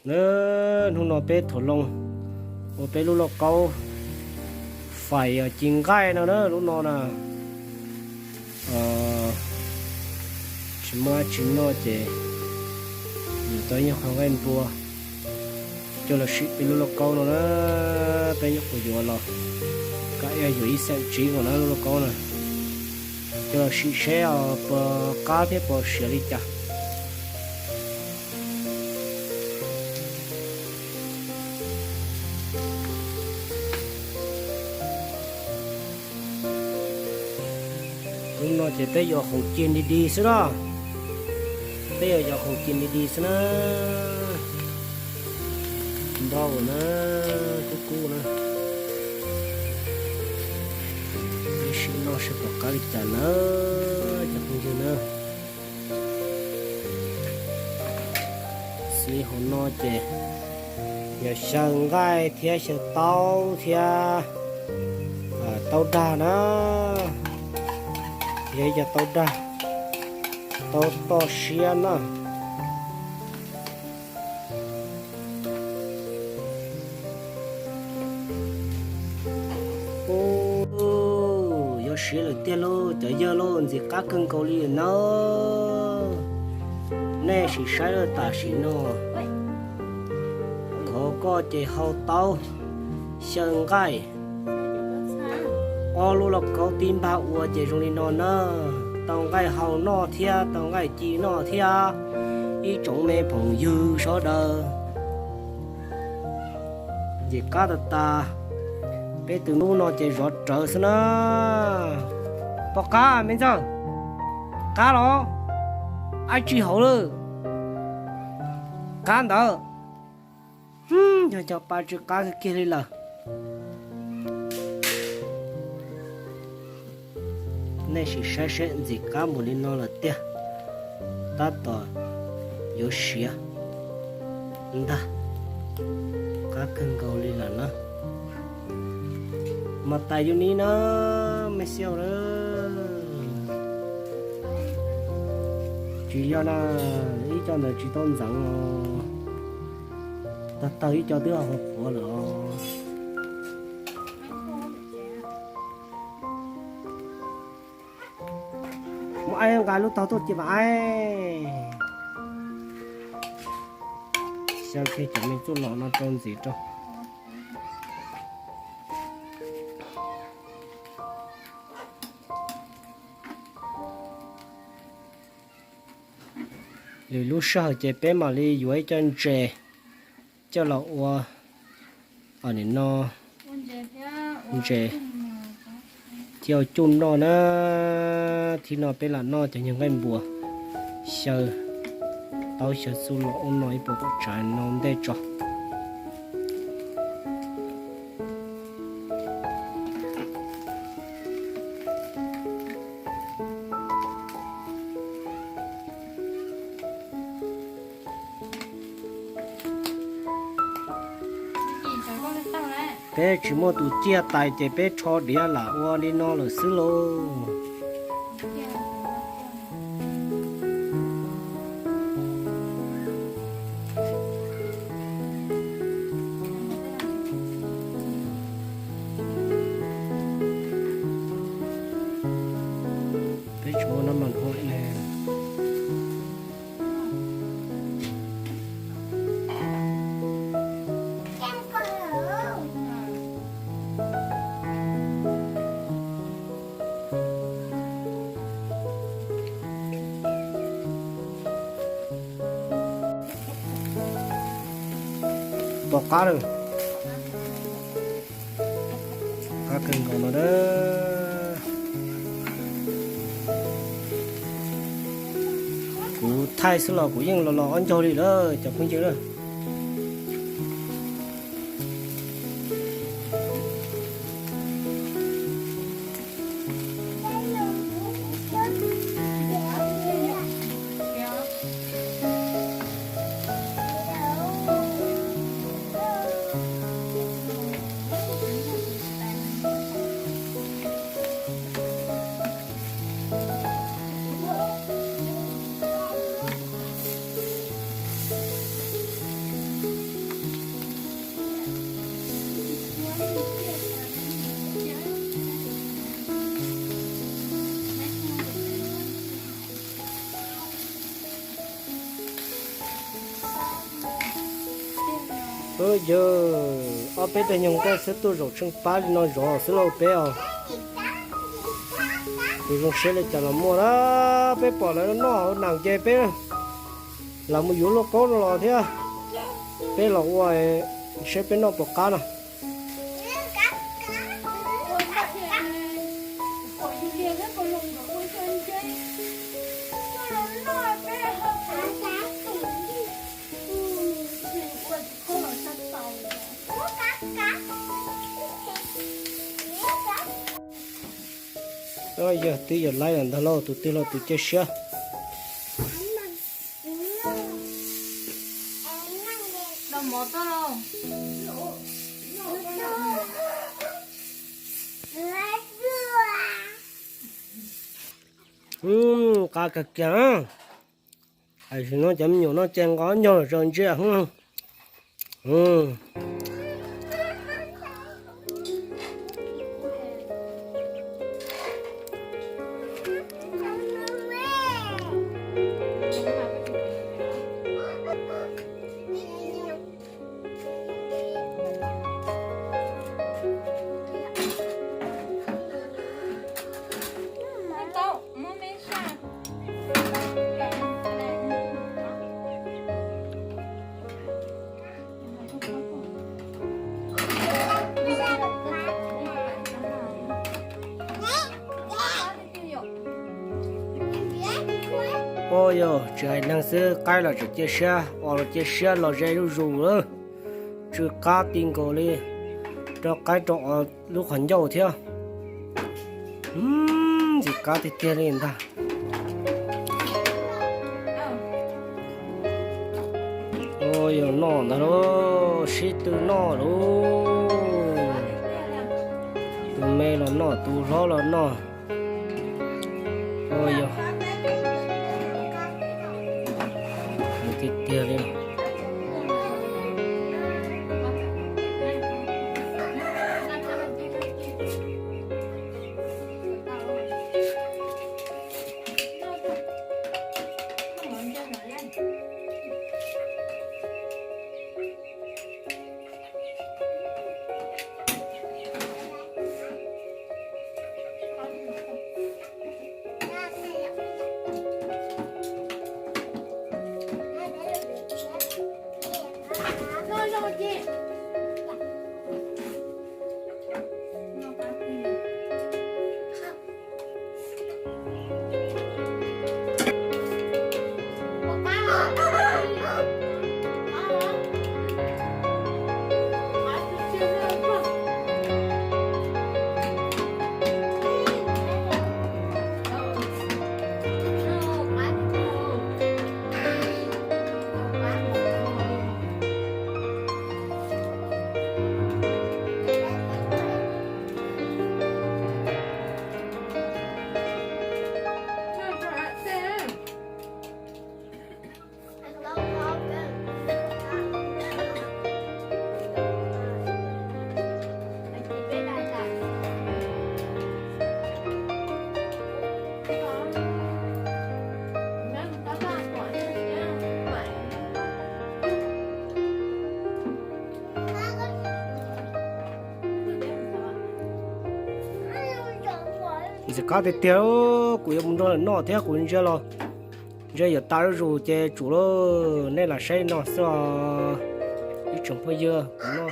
Hnub no peb thaum loo ua peb lub lauj kaub fais ci nqaij no na, lub no na. Tsis muaj dab tsi noj ces yuav tau ib nyuag qho nqaij npua coj los sim peb lub lauj kaub no na. Peb nyuam qhuav yuav los kam yuav ib xeem tsiv nkaus na lub lauj kaub na, coj los sim seb puas qab thiab puas siav li cas. Lub no ces peb yuav haus cig nti di xwb na. Peb yuav yuav haus cig nti di xwb na. Npau na, kub kub na. Peb sim noj seb puas qab li cas na, cov phooj ywg na. Xws li hauv no ces yog xyaw nqaij thiab xyaw taub thiab taub dag na, thiab yog taub dag, taub toj siab na. Yuav siav lawm tiag lauj cov yawg lauj, ntxim qab kawg nkaus li na. Nej sim saib lawm tam sim no, khov koj ces hau taub xyaw nqaij, ob lub lauj kaub tib npag ua ces zoo li no na. Tau nqaij hau noj thiab tau nqaij ci noj thiab, ib tsoom me phooj ywg sawv daws. Ntxim qab tas tas, peb tus ntub no ces zov rawv xwb na. Pom qab me ntxawg, qab los, ab tsi hauv lawm, qab ntawd. Yog cov pa tsi qab kiag li lawm. Nej sim saib seb ntxim qab npaum li no lawm tiag, tab tom yuav siav ntag. Qab kawg nkaus li lawm na. Mas tais yus ni na, me xi au na. Tsis yog na, ib co ntawd tsis tau ntxeev os. Tawg tawg ib co twb ho qhuav lawm os. Muab aib nqa lub taub tuaj cia mas aib. Xyaw kiag cov me txuj lom no rau ntxiv rau. Lwm lub sij hawm ces peb mam li yuav ib co ntses coj los ua, nim no ntses thiab ua cuj noj na. Thib no peb lam noj cov nyuag nqaij npua, xyaw taub xyaw txuj lom ub no ib puas tom tsav no ntej tso. Peb tsis muaj tus ciaj tais ces peb rho diav lam ua li no lawm xwb lauj. Peb tsis muaj nab mas huam ne. Pom qab lawm. Qab kawg nkaus no na. Kuv thaij xwb los kuv yeej los los ob ncaug li lawm cov phooj ywg na. Yog ob peb tug nyuag nqaij xwb tuaj zaum tsheej pab li no zov xwb lauj peb os. Tus zoo siab li cas los muaj na, peb pom lawv noj hauv nas ces peb los mus yuav lauj kaub no los thiab, peb los ua saib peb noj puas qab no. Yog twb yog laib lawm ntag lauj, tus twg los tus cia siab. Qab kawg kiag. Tam sim no cov me nyuam no ces nqos nyog los tso ntsia. Ua yog tsis hais neeg xwb, qaib los tseem cia siab, os los cia siab los ze zuj zus lawm. Tsw qab ti nkaus li, rau qaib rau os lub qhov ncauj thiab. Ntxim qab tiag tiag li ntag. Ua yog noj ntag lauj, sib tw noj lauj. Tus me los noj, tus hlob los noj. Ua yog tiag tiag li. Ntxim qab tiag tiag, kuv yuav mus nrog lawv noj thiab, kuv ntsia los ntsia yuav tas zuj zus ces tsum lauj. Nej lam saib no xwb os ib tsoom phooj ywg, kuv noj